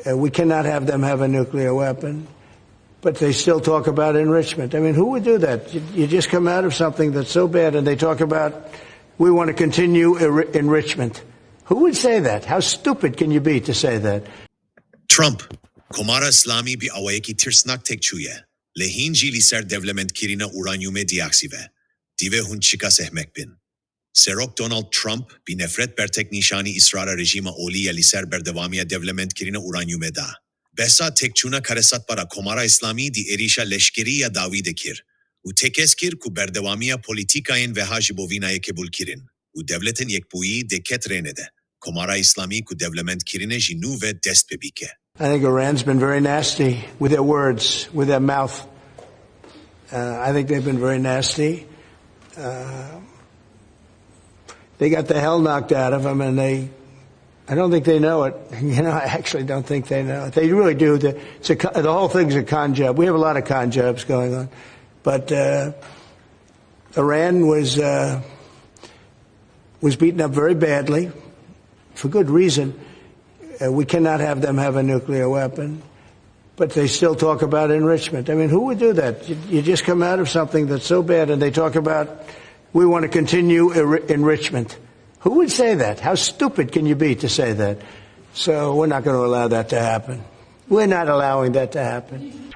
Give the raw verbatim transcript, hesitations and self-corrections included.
Uh, we cannot have them have a nuclear weapon, but they still talk about enrichment. I mean, who would do that? You, you just come out of something that's so bad, and they talk about, "We want to continue enri- enrichment." Who would say that? How stupid can you be to say that? Trump, Komara Îslamî bi awayekî tirsnak têk çûye. Lê hîn jî li ser dewlemendkirina uranyumê diaksive. Divê hûn çika sehmek bin. Serok Donald Trump bi nefret bertek nîşanî îsrara rejîma olî ya li ser berdewamiya dewlemendkirina uranyumê da. Behsa têkçûna karesatbara Komara Îslamî di êrîşa leşkerî ya dawî de kir û tekez kir ku berdewamiya polîtîkayên veha ji bo vî nayê qebûlkirin û Dewletên Yekbûyî dê ket rêne de Komara Îslamî ku dewlemendkirinê ji nû ve dest pê bike. I think Iran's been very nasty with their words, with their mouth. Uh, I think they've been very nasty. Uh, they got the hell knocked out of them, and they, I don't think they know it. You know, I actually don't think they know it. They really do. The, it's a, co- the whole thing's a con job. We have a lot of con jobs going on. But uh, Iran was, uh, was beaten up very badly for good reason. Uh, we cannot have them have a nuclear weapon. But they still talk about enrichment. I mean, who would do that? You, you just come out of something that's so bad, and they talk about, "We want to continue er- enrichment." Who would say that? How stupid can you be to say that? So we're not going to allow that to happen. We're not allowing that to happen.